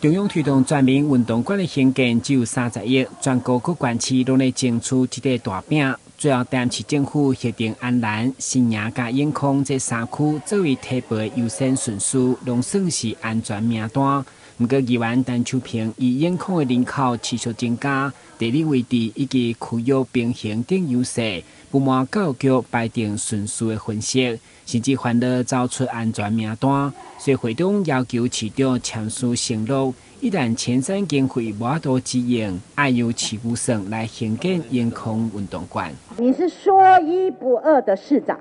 中央推動全民運動館的興建只有30億，全國各縣市攏咧爭取這塊大餅。最後，台南市政府核定安瀾、新營佮永康這三區作為提報的優先順序，攏算是安全名單。毋過，議員陳秋平以永康的人口持續增加、地理位置以及區域平衡等優勢，不滿教育局排定順序的分析，甚至煩惱走出安全名單。所以會長要求市長簽署承諾，一旦前瞻經費無法度支應，愛由市預算來興建永康運動館。你是說一不二的市長，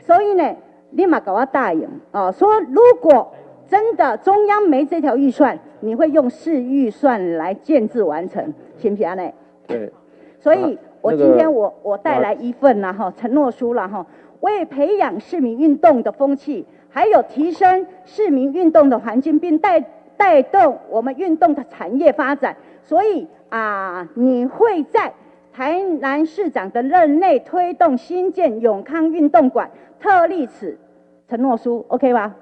所以呢，你嘛共我答應哦，說如果真的中央沒這條預算，你會用市預算來建置完成，行不行呢？對。所以我今天我帶來一份啦哈承諾書啦哈，為培養市民運動的風氣，還有提升市民運動的環境，並帶動我們運動的產業發展。所以啊，你會在台南市長的任內推動興建永康運動館，特立此承諾書，OK 吧？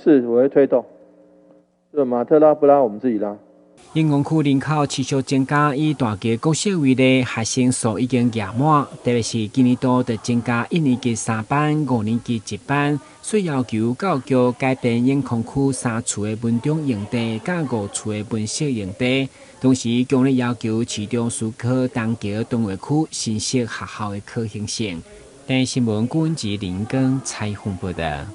是，我會推動。這馬特拉不拉，我們自己拉。永康區人口持續增加，以大橋國小為例，學生數已經額滿，特別是今年度就增加一年級三班、五年級一班，所以要求教育局改變永康區三處的文中用地，佮五處的文飾用地，同時強烈要求市長思考東橋敦化區新設學校的可行性。台視新聞顧文吉林耕採訪報道。